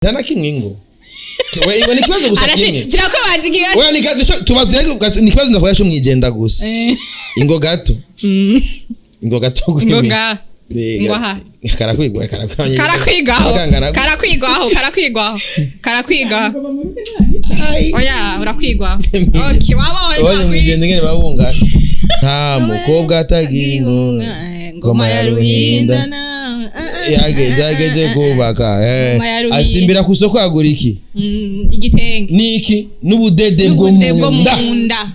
Nta na kimwe ngo we ni ikibazo gusa kimwe. Kirako bazi ikibazo. Oya, ni tuba ni ikibazo ndakoresha cyo mwijenda gusa. Ingo gato. Ingo gato. Ingo ga. Ingo aha. Karakwigwa, karakwigwa. Karakwigwaho, karakwigwaho, karakwigwaho, karakwigwaho. Oya, urakwigwaho. Okay, wabonye. Oya, mwijenda ingene babungana, nta mukobwa atagira ingoma. Ngoma ya Ruhinda. Yageze, yageze kubaka. Ngoma ya Ruhinda. Asimbira ku isoko, agura iki? Igitenge. Niki? N'ubudede bwo n'ubude bwo mu nda. mu nda.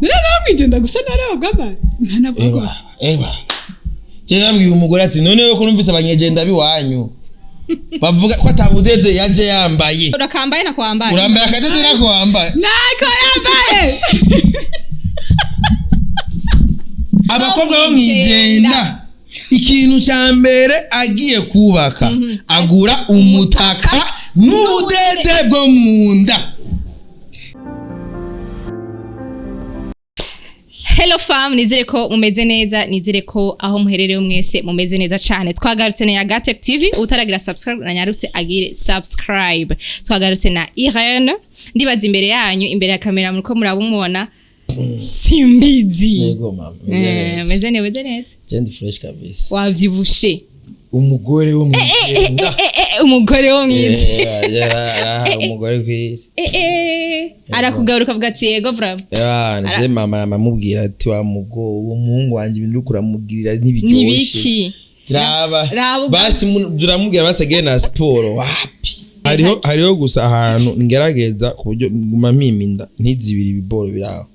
Nari mwijenda gusa narabagamba ntanabwo. Eba eba, je nabwiye umugore ati none we ko numvise abanyegenda biwanyu bavuga ko atabudede yaje yambaye. Urakambaye na kwambaye. Urambaye akadede nako wambaye. Ntako yambaye. Abakobwa bo mwijenda, ikintu cya mbere agiye kubaka, agura umutaka n'ubudede bwo mu nda. Hello fam, nizere ko mumeze neza, nizere ko aho muherereye mwese mumeze neza cyane. Twagarutse na Yagatech TV, utaragira subscribe na nyarutse agire subscribe. Twagarutse na Irene, ndibaza imbere yanyu, imbere ya kamera muriko murabumubona. Simbizi. Yego mama. Meze neza, meze neza. Jendi fresh kabisa. Wavyibushe. Umugore wo mwijenda. Umugore wo mwiza. Umugore kwiri. Arakugaruka avuga ati yego bravo. Nije mama yamamubwira ati wa mugo uwo muhungu wanje ibintu uriko uramugirira ntibiryoshe. Nibiki? Raba. Raba. Basi turamubwira basi agende na siporo wapi. Hariho gusa ahantu ngerageza ku buryo nguma mpima inda ntizibire ibiboro biraho.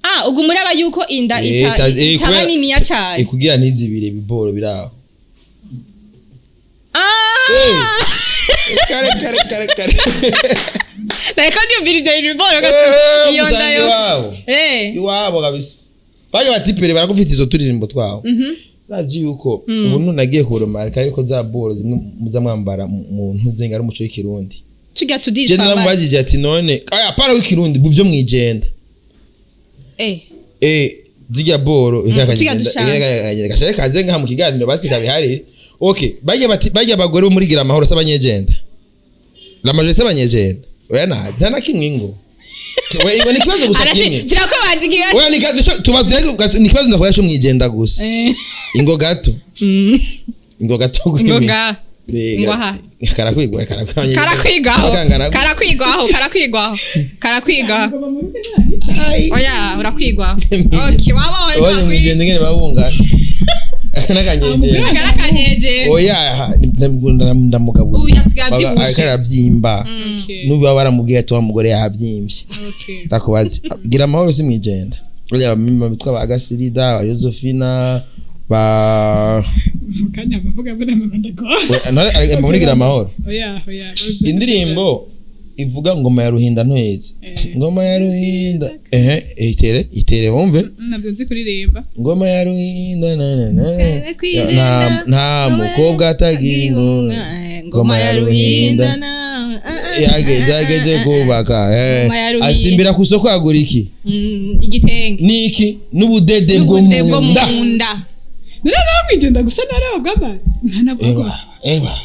Ah, ubwo muraba yuko inda itaba niniya cyane. Kugira ntizibire ibiboro biraho. Ah! Kare kare kare kare. Nariko ndiyumvira ivyo bintu biboro iyo nda Usanga yo. iwabo. Iwabo kabisa. Bajya batipere barakufite izo turirimbo twawo. Urazi yuko ubu nunagiye kurumarika yuko za boro zimwe muza mwambara mu ntuzenga ari umuco w'ikirundi. Tujya tudiri Je twambaye. naramubajije ati none aya pana w'ikirundi mu byo mwijenda. Zirya boro tujya dushaka. gashaka kaze ngaha mu kiganiro basi kabiharire. Okay, bajya bati bajya abagore bo muri gira amahoro s'abanyegenda. La majorité s'abanyegenda. Oya, nta na kimwe ngo. We ngo ni ikibazo gusa kimwe. Kirako bazi ikibazo. Oya, ni tuba ni ikibazo ndakoresha mwijenda gusa. Ingo gato. Ingo gato. Ingo ga. Ingo aha. Karakwigwa, karakwigwa. Karakwigwaho, karakwigwaho, karakwigwaho, karakwigwaho. Oya, urakwigwaho. Okay, wabonye. Oya, mwijenda ingene babungana. N'akanyegenda. Karakanyeje. Oya, ndamugabura. Uyu asigaye avyibushe. Ariko aravyimba. N'ubu baba baramubwiye ati wa mugore yavyimvye. Ndakubaze. Gira amahoro si mwijenda. Oya, bamwe bitwa ba Gasirida, ba Josefina, ba Mukanya bavuga mbona mama ndagora. We, muri gira amahoro. Oya oya. Indirimbo ivuga ngoma ya Ruhinda ntweze. Ngoma ya Ruhinda. Ehe, itere, itere wumve. Nabyo nzi kuririmba. Ngoma ya Ruhinda na na na. Kwirinda. Nta mukobwa atagira ingoma. Ngoma ya Ruhinda. Yageze, yageze kubaka. Ngoma ya Ruhinda. Asimbira ku isoko, agura iki? Igitenge. Niki? N'ubudede bwo n'ubude bwo mu nda. mu nda. Nari mwijenda gusa narabagamba ntanabwo. Eba eba.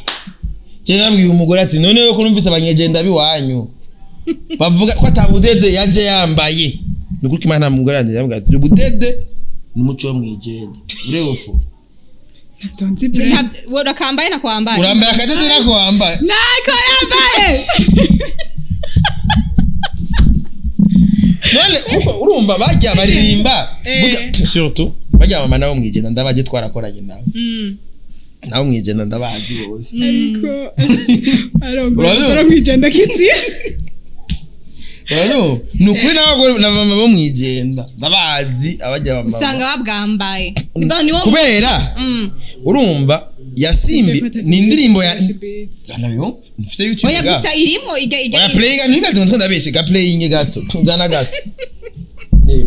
Je nabwiye umugore ati none we ko numvise abanyegenda biwanyu bavuga ko atabudede yaje yambaye. Ni ukuri ko Imana nta mugore yanjye yambwiye ati ubudede ni umuco wo mwijenda. Urebufu. Nabyo nzi pe. Urakambaye na kwambaye. Urambaye akadede nako wambaye. Ntako yambaye. None kuko urumva bajya baririmba burya surtout bajya mama nabo mwijenda ndabaje twarakoranye nabo. Nabo mwijenda ndabazi bose. Ariko arongora Urabibona? mwijenda kizi. Urabibona? Ni ukuri n'abagore na mama bo mwijenda ndabazi abajya bamama. Usanga babwambaye. Kubera urumva yasimbi ni indirimbo ya Zana mfite YouTube Oya ga. gusa irimo ijya ijya. Oya, playing ntibibaze ngo ndabeshe ga, playing gato, zana gato,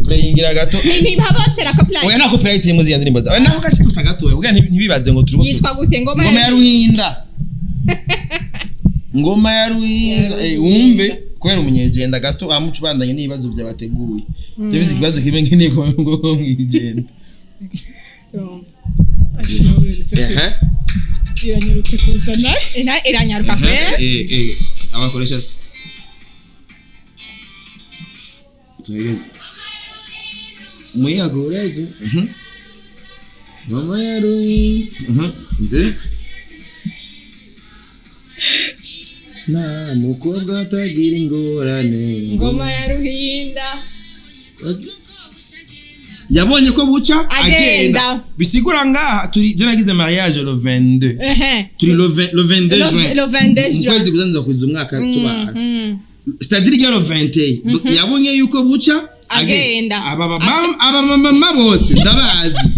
playing ira gato. Ntibabatera copyright. Oya, nta copyright iri muri ziriya ndirimbo zawe. Oya, nako gace gusa gato oya ntibibaze ngo turi Yitwa gute ngoma? Ngoma ya Ruhinda. Ngoma ya Ruhinda. Wumve kubera umunyegenda gato amuca ubandanye n'ibibazo byabateguye. Byo ikibazo kimwe nkeneye ko ngo mwijenda. Ehe. Iranyarutse kuzana. Iranyaruka pe. Abakoresha tuegeze muyaga ureje. Mama yaruyi nze nta mukobwa atagira ingorane. Ngoma ya Ruhinda. Yabonye ko buca Agenda. Bisigura ngaha turi, je nagize mariage le 22. Ehe. Turi le 20, le 22 juin. Le 22 Mu juin. kwezi kuzanza kuza umwaka tubana, Mm. c'est-à-dire le 21 yabonye yuko buca Agenda. Aba mama bose ndabazi,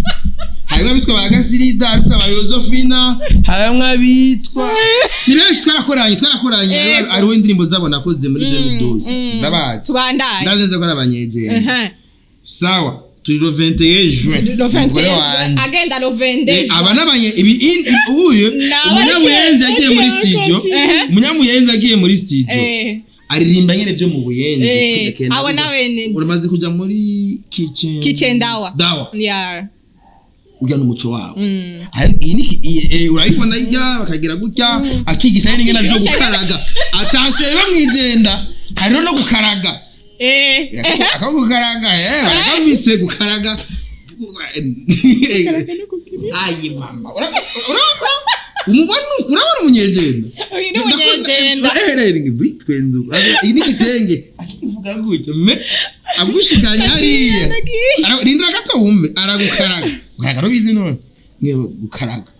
harimo abitwa ba Gasirida, abitwa ba Yozofina, harimo abitwa, ni benshi twarakoranye. Yego. Hariho indirimbo zabo nakoze muri 2012, ndabazi. Tubandanye. Ndazi neza ko ari abanyegera. Ehe. Sawa, turi le 21 juin. Le 21. Umugore wanje. Agenda le 22. Aba n'abanye ibi uyu umunyamuyenzi yagiye muri studio. Ehe. Umunyamuyenzi agiye muri studio, aririmba nyene vyo mu Buyenzi. Kigakenda Abo nawe ni uramaze kuja muri kitchen. Kitchen Dawa. Dawa. Yeah. Urya n'umuco wabo. Mm. Iyi ni urayibona ijya bakagira gutya, akigisha nyene ingene vyo Akigisha. gukaraga. Attention rero, mwijenda hariho no gukaraga. Ako gukaraga, barakavise gukaraga. Ayi mama, umubona uku, urabona umunyegenda. Uyu ni umunyegenda. Bitwenzu iyi ni igitenge, akivuga gutya me agushikanye hariya. Rindira gato wumve, aragukaraga. Gukaraga rubizi none mwe gukaraga.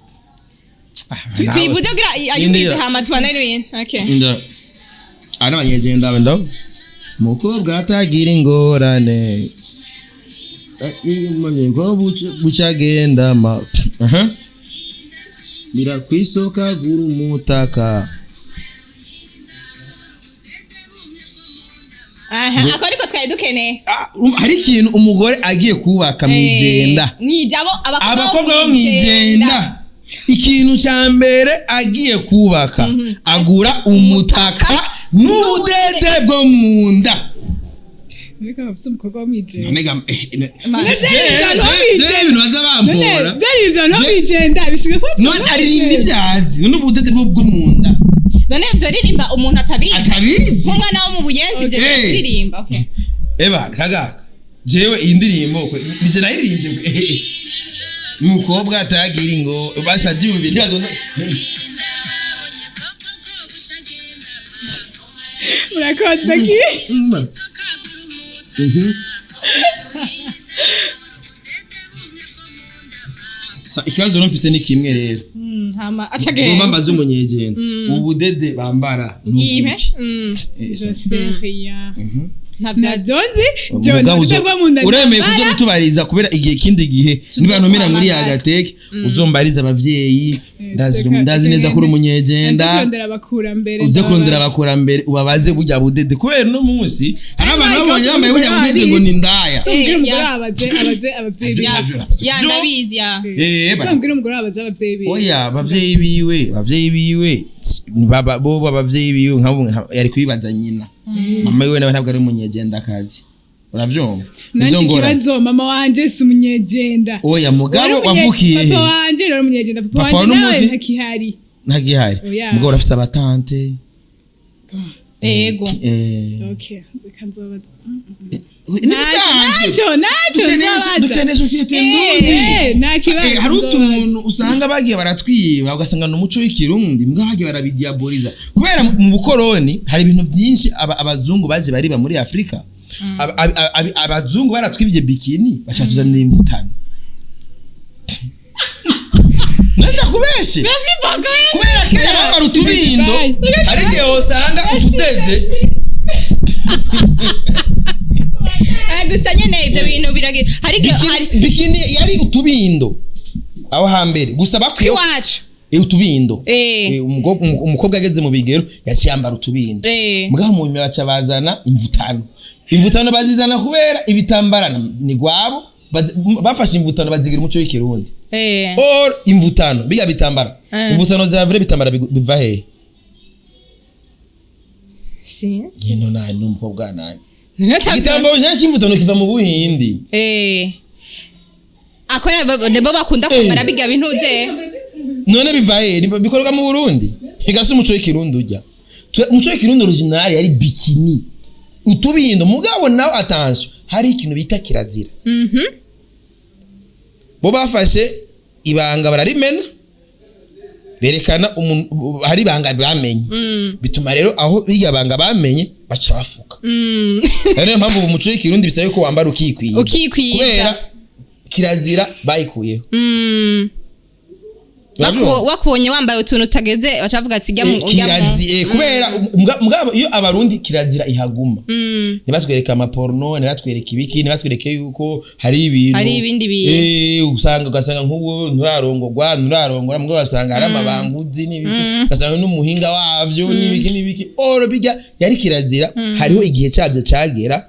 Tuyivuze kugira ayumvise, hama tubandanye n'ibindi. Okay. Inda ana abanyegenda ndo mukobwa atagira ingorane, ko bucagenda ma aha mira kwisoka gura umutaka. Aha, ako ariko twari dukeneye. Ah, hari ikintu umugore agiye kubaka mwijenda. Mwijabo. Abakobwa bo mwijenda, ikintu cya mbere agiye kubaka, agura umutaka n'ubudede bwo mu nda. Ariko bafite umukobwa wo mwijenda. None Byari je ibintu baza bampora. Byari ibyo no mwijenda bisigaye kuba. None aririmba ibyazi, none ubudede bwo mu nda. None ivyo ririmba umuntu atabizi? Atabizi. Nk'umwana wo mu Buyenzi ivyo Okay. kuririmba, okay. Eba kagaka, jewe iyi ndirimbo nije nayiririmbye. Umukobwa atagira ingo bashabyumva ntibazo. Murakoze ki. Ikibazo numvise ni kimwe rero. Hama aca Ngomba agenda. mbaze umunyegenda, ubudede bambara ni Ihe. ubwiki? Je sais rien. Ntabyo. Ntabyo nzi. Byo Mugabo ntabyo bwo mu nda. Uremeye kuza gutubariza, kubera igihe kindi gihe nibantumira muri Tuzokuhamagara. agateke uzombariza abavyeyi. Ndazi, ndazi neza ko uri umunyegenda. Kurondera abakurambere. Uze kurondera abakurambere, ubabaze burya budede, kubera uno munsi hari abantu babonye bambaye burya budede ngo ni indaya. Tubwire umugore Ya. abaze abavyeyi biwe. Ya. Ntabyo. Ya, ndabizi ya. Tubwire umugore abaze abavyeyi biwe. Oya, abavyeyi biwe bo abavyeyi biwe nkabo yari kubibaza nyina, mama wiwe nawe ntabwo ari umunyegendakazi, uravyumva? Nanjye Izo ngorane. ikibazo, mama wanje si umunyegenda. Oya mugabo Wari wavukiye he? Papa wanje rero umunyegenda, papa Papa wanje nawe n'umuvi? ntakihari. Ntagihari. Oya. Mugabo urafise abatante. Yego. Okay, reka nzobaza. N'ibisanzwe. Ntacyo nzobaza. Dukeneye sosiyete ndundi. Nta kibazo. Hari nzobaza. utuntu usanga bagiye baratwiba, ugasanga ni umuco w'ikirundi, mbwa bagiye barabidiaboliza kubera mu bukoroni hari ibintu byinshi abazungu baje bariba muri Afurika. Abazungu baratwivye bikini, bashaka tuzanira imvutano. Nenda kubeshe, kubera kera bambara utubindo, hari igihe wosanga utudede. Gusa nyene ivyo bintu biragira hari igihe hari Bikini yari utubindo aho hambere, gusa bakwiye iwacu. Utubindo. Eh. Umukobwa ageze mu bigero yaciye yambara utubindo. Mugabo mu nyuma baca bazana imvutano. Imvutano bazizana kubera ibitambara ni gwabo. Bafashe imvutano bazigira umuco w'ikirundi. Or imvutano biga bitambara, imvutano za vrai bitambara biva hehe? Si. Nyino nani n'umukobwa nani. Ntabyo. Igitambaro cy'imvutano kiva mu Buhindi. Akora nibo bakunda kwambara biga bintu ze. None biva he? Bikorwa mu Burundi, higase umuco w'ikirundi ujya. Umuco w'ikirundi original yari bikini, utubindo. Mugabo nawe, attention, hari ikintu bita kirazira. Bo bafashe ibanga bararimena, berekana umuntu hari ibanga bamenye. Bituma rero aho biga banga bamenye baca bafuka. Rero niyo mpamvu ubu umuco w'ikirundi bisaba ko wambara ukikwiza. Ukikwiza. Kubera kirazira bayikuyeho. Urabyumva? Wakubonye wambaye utuntu utageze, baca bavuga ati ujya mu ujya mu Kirazi, kubera mugabo iyo abarundi kirazira ihaguma, ntibatwereke amaporno, ntibatwereke ibiki, ntibatwereke yuko hari ibintu. Hari ibindi bintu. Usanga ugasanga nk'ubu nturarongorwa, nturarongora, mugabo ugasanga hari amabanga uzi n'ibiki, ugasanga n'umuhinga wavyo n'ibiki n'ibiki. Oro bijya yari kirazira, hariho igihe cyabyo cyagera,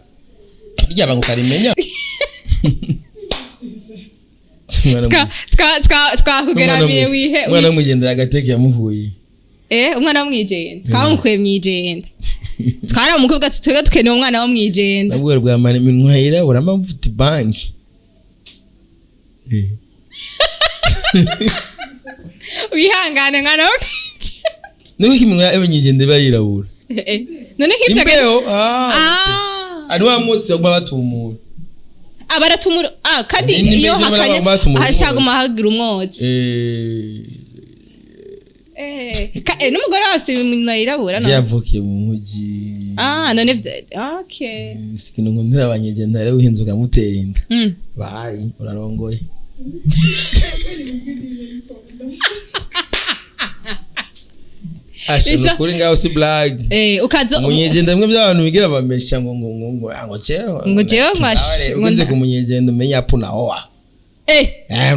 rya banga ukarimenya. Twakugeramiye wihe. Umwana w'umugendera agateke yamuhuye. Umwana wo mwijenda twamukuye mwijenda, twaramukobwa ati twebwe dukeneye umwana wo mwijenda. Nabwo bwamara iminwa yirabura amavuta banki. Wihangane mwana wo. Niko iminwa y'abanyigenda iba yirabura. None nk'ivyo Imbeho, ah. Ah. Ari wa munsi baguma batumura. Ah, baratumura, ah, kandi Ni iyo mbese hakanye batumura umwotsi. hashaguma hagira umwotsi. N'umugore wawe afise iminwa yirabura, no? Yavukiye mu mujyi. Ah, none okay. Ikintu nkundira abanyegenda rero, uhinze ukamutera inda, bayi urarongoye. Asha, nukuri ngaho si blague. Ukazo Umunyegenda bimwe by'abantu bigira bamesha ngo jewe Ngo jewe ngo ngo ugeze ku munyegenda umenya apo na oa.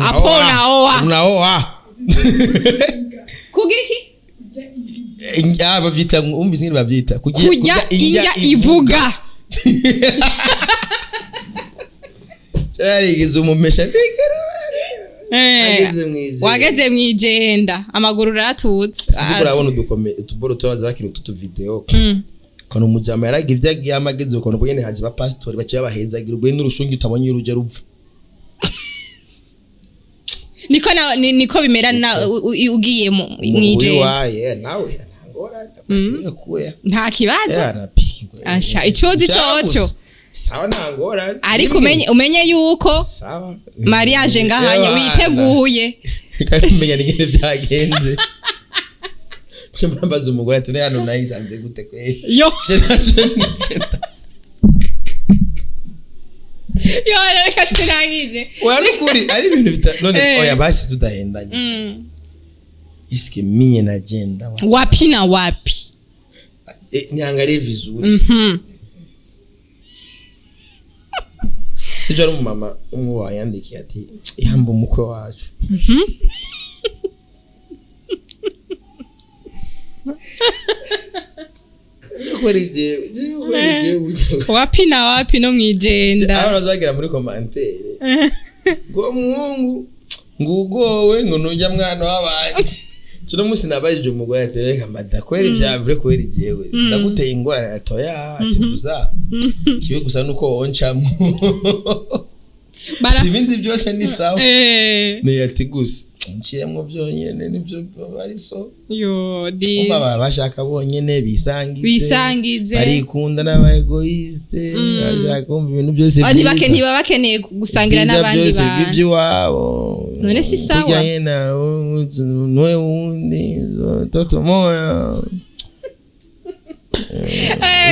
Apo na oa. Na oa. Kugira iki? Ah, bavyita, umvise ingene bavyita? Kurya indya ivuga. Cyarigeze umumesha ndikara. Ageze mwijenda. Wageze mwijenda amaguru uratutse. Sinzi ko urabona udukome utuboro tubaza bakiri utu video. Kono umujama yaraga ibyo agiye amageze, ukuntu ubwo nyene haza abapasitori baciye babahezagira ubwo n'urushungi utabonye iyo urujya rupfa. Niko na niko bimera na ugiye mu mwijenda. Waye nawe ntangora kuya. Nta kibazo. Yarapigwa. Asha, icozi coco. Sawa, ntangora. Ariko umenye yuko sawa mariage ngahanye witeguye. Kandi umenya n'ingene byagenze. Nce mbaza umugore ati: "None hano nayisanze gute kweri?" Yo. Je naje nigenda. Yo, reka turangize. Oya, nukuri ari ibintu bita none. Oya, basi tudahendanye. Iske mie najenda wa Wapi na wapi? Niangalie vizuri. Sijo ari umumama umwe wayandikiye ati: "Ihamba umukwe wacu." Kweri jewe, kweri jewe. Wapi na wapi no mwijenda. Aho bazagira muri commentaire ngo muhungu ngo ugowe, ngo nujya mwana w'abandi. Tuno munsi nabajije umugore ati: "Reka mada, kweri byavure, kweri jewe ndaguteye ingorane?" Atoya, ati: "Gusa kibe gusa nuko woncamwo." Bara Ibindi byose ni sawa. Ni ati gusa nciyemwo byonyene nibyo bari so. Yo di. Umva, baba bashaka bonyene bisangize. Bisangize. Barikunda n'aba egoiste, bashaka kumva ibintu byose Ah, byiza. Ntiba bakeneye gusangira Ibyiza n'abandi byose bantu. by'iwabo. None si sawa? Kurya nyene nuwe wundi toto moya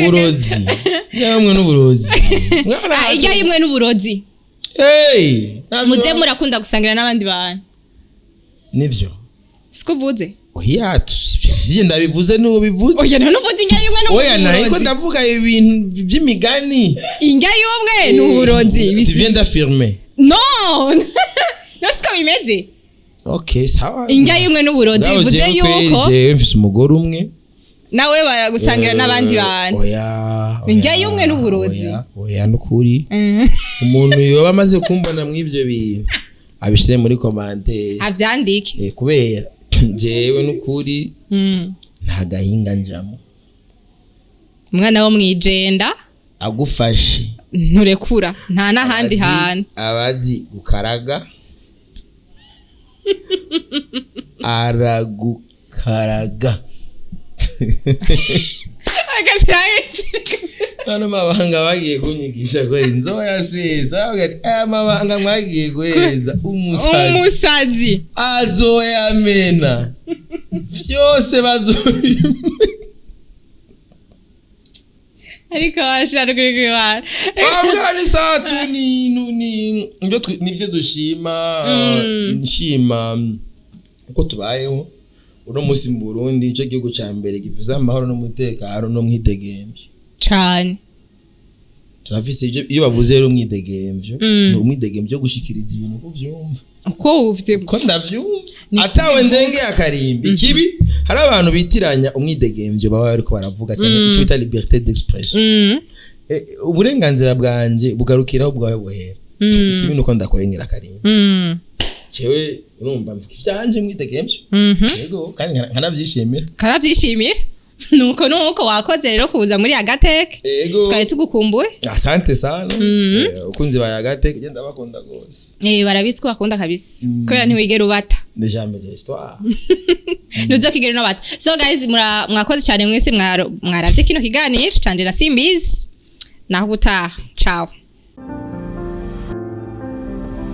uburozi yamwe n'uburozi. Ah, irya yimwe n'uburozi. Hey, ntabyo- Muze murakunda gusangira n'abandi bantu. Nivyo. Siko uvuze? Oya, sije ndabivuze, n'uwo bivuze. Oya, none uvuze indya y'umwe Oya, nariko n'uburozi. ndavuga ibintu by'imigani. Indya y'umwe n'uburozi. Tu viens d'affirmer. No, no, siko bimeze. Okay, sawa. Indya y'umwe n'uburozi Ngaho bivuze jewe kweri, yuko jewe mfise umugore umwe. Nawe baragusangira n'abandi bantu. Oya, oya, Indya y'umwe n'uburozi. Oya, oya, nukuri umuntu yoba amaze kumbona mw'ivyo bintu abishire muri commentaire. Avyandike. Kubera jewe nukuri nta gahinga njamo. Umwana wo mwijenda Agufashe nturekura nta n'ahandi Abazi- hantu. Abazi gukaraga. Aragukaraga. Ano mabanga bagiye kunyigisha ko nzoyasesa. Bavuga ati aya mabanga mwagiye guhereza umusazi, umusazi azoyamena vyose bazobimena. Ariko washira kuri kwibara. Twabwa ni satu ni nibyo dushima. Nshima uko tubayeho uno munsi mu Burundi, ico gihugu ca mbere gifise amahoro n'umutekano n'umwidegemvyo. Cane. Turafise ivyo. Iyo bavuze rero umwidegemvyo, ni umwidegemvyo wo gushikiriza ibintu uko uvyumva. Uko uvye. Ko ndavyumva Ni atawe ndengeye akarimbi. Ikibi, hari abantu bitiranya umwidegemvyo baba bariko baravuga cyane, ico bita liberté d'expression. Uburenganzira bwanje bugarukiraho bwawe buhera. Ikibi nuko ndakurengera akarimbi. Jewe urumva mvuga ivyanje mwidegemvyo. Yego, kandi nkanavyishimira. Karabyishimira. Nuko wakoze rero kuza muri Agateke. Yego. Twari tugukumbuye. Asante sana. Ukunzi ba Agateke, genda bakunda gose. Barabitswe bakunda kabisa, kubera ntiwigera ubata. Ne jamais de l'histoire. Ntuzokigera unabata. So guys, mwakoze cyane mwese mwaravye kino kiganiro canje na Simbizi. Naho gutaha, ciao.